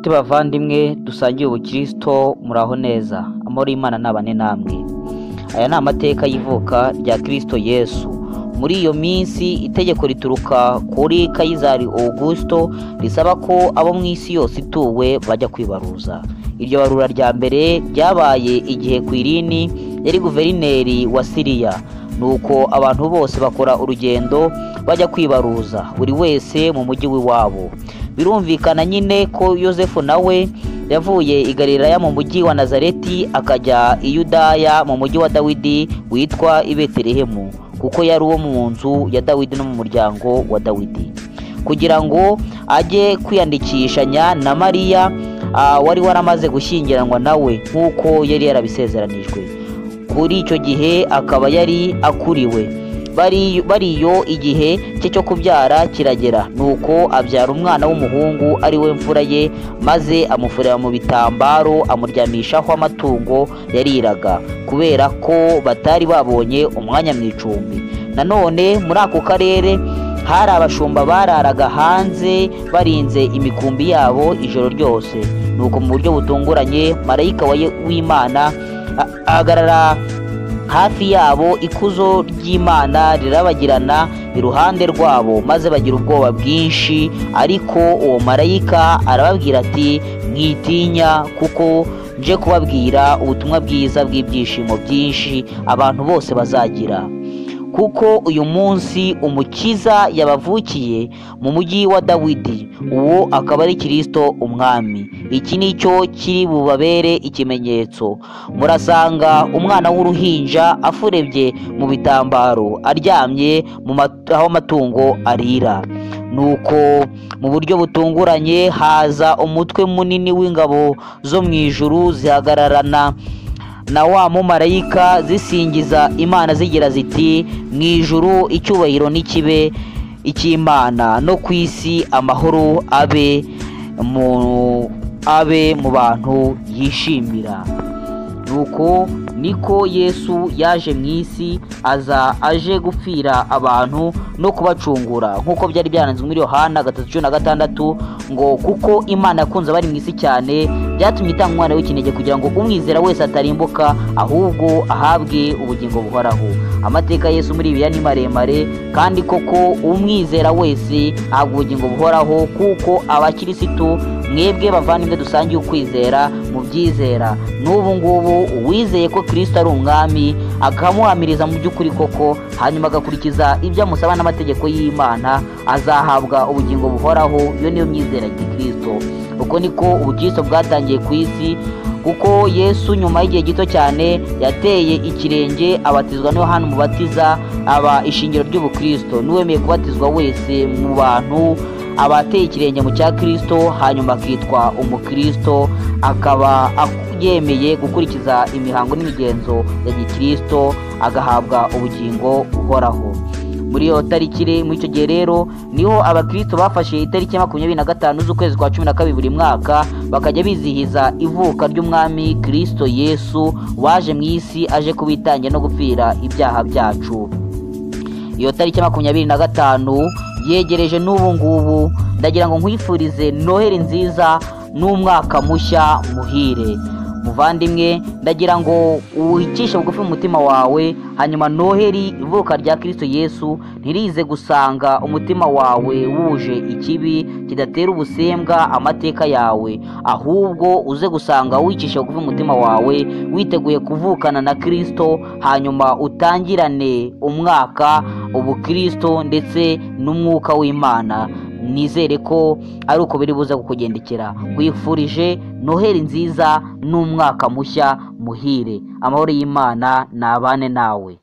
Nshuti bavandimwe dusangiye ubukristo, muraho neza. Amahoro y'Imana nabane namwe. Aya ni amateka y'ivuka rya Kristo Yesu. Muri iyo minsi itegeko rituruka kuri Kayizari Augusto risaba ko abo mu isi yose ituwe bajya kwibaruza. Iryo barura rya mbere ryabaye igihe Kwirini yari guverineri wa Siriya. Nuko abantu bose bakora urugendo bajya kwibaruza, buri wese mu mujyi w'iwabo. Birumvikana nyine ko Yosefu nawe yavuye i Galilaya mu mujyi wa Nazareti akajya i Yudaya mu mujyi wa Dawidi witwa i Betelehemu, kuko yari uwo mu nzu ya Dawidi no mu muryango wa Dawidi, kugira ngo ajye kwiyandikishanya na Mariya wari waramaze gushyingiranwa nawe nk'uko yari yarabisezeranijwe. Kuri icyo gihe akaba yari akuriwe. Bariyo igihe cye cyo kubyara kiragera, nuko abyara umwana w'umuhungu ari we mfura ye, maze amufurira mu bitambaro amuryamishaho amatungo yariraga, kubera ko batari babonye umwanya mu icumbi. Nanone muri ako karere hari abashumba bararaga hanze barinze imikumbi yabo ijoro ryose. Nuko mu buryo butunguranye marayika w'Imana ahagarara hafi yabo, ikuzo ry'Imana rirabagirana iruhande rwabo, maze bagira ubwoba bwinshi. Ariko uwo marayika arababwira ati: mwitinya, kuko nje kubabwira ubutumwa bwiza bw'ibyishimo byinshi abantu bose bazagira, kuko uyu munsi umukiza yabavukiye mu mujyi wa Dawidi, uwo akaba ari Kristo umwami. Iki nicyo kiri bubabere ikimenyetso: murasanga umwana w'uruhinja afurebye mu bitambaro, aryamye aho amatungo arira. Nuko mu buryo butunguranye haza umutwe munini w'ingabo zo mu ijuru zihagararana na wa mumarayika, zisingiza Imana zigira ziti: mu ijuru icyubahiro n'ikibe icy'Imana, no ku isi amahoro abe mu bantu yishimira. Nuko niko Yesu yaje mu isi, aza aje gupfira abantu no kubacungura, nk'uko byari byanditswe muri Yohana 3:16 ngo: kuko Imana yakunze abari mu isi cyane, byatumye itanga umwana w'ikinege kugira ngo umwizera wese atarimbuka, ahubwo ahabwe ubugingo buhoraho. Amateka Yesu muri Bibiliya ni maremare, kandi koko umwizera wese ahabwa ubugingo buhoraho, kuko abakirisitu mwebwe bavandimwe dusangiye ukwizera mu byizera. N'ubu ngubu uwizeye ko Kristo ari umwami akamuhamiriza mu by'ukuri koko, hanyuma agakurikiza ibyo amusaba n'amategeko y'Imana, azahabwa ubugingo buhoraho. Iyo niyo myizera ya Gikristo. Uko niko ubukristo bwatangiye ku isi, kuko Yesu nyuma y'igihe gito cyane yateye ikirenge abatizwa na Yohana Umubatiza, aba ishingiro ry'ubukristo. N'uwemeye kubatizwa wese mu bantu abateye ikirenge mu cya Kristo, hanyuma akitwa umukristo, akaba yemeye gukurikiza imihango n'imigenzo ya gikristo, agahabwa ubugingo buhoraho. Muri iyo tariki, muri icyo gihe rero niho abakristo bafashe itariki ya 25 z'ukwezi kwa 12 buri mwaka, bakajya bizihiza ivuka ry'umwami Kristo Yesu waje mu isi aje kubitangira no gupfira ibyaha byacu. Iyo tariki ya 25 yegereje n'ubu ngubu. Ndagira ngo nkwifurize Noheli nziza n'umwaka mushya muhire. Muvandimwe, ndagira ngo uwicishe bugufi mu mutima wawe, hanyuma Noheli ivuka rya Kristo Yesu ntirize gusanga umutima wawe wuje ikibi kidatera ubusembwa amateka yawe, ahubwo uze gusanga wicisha bugufi mu mutima wawe, witeguye kuvukana na Kristo, hanyuma utangirane umwaka ubukristo ndetse n'umwuka w'Imana. Nizere ko ari uko biri buze kukugendekera. Wifurije Noheli nziza n'umwaka mushya muhire. Amahoro y'Imana nabane nawe.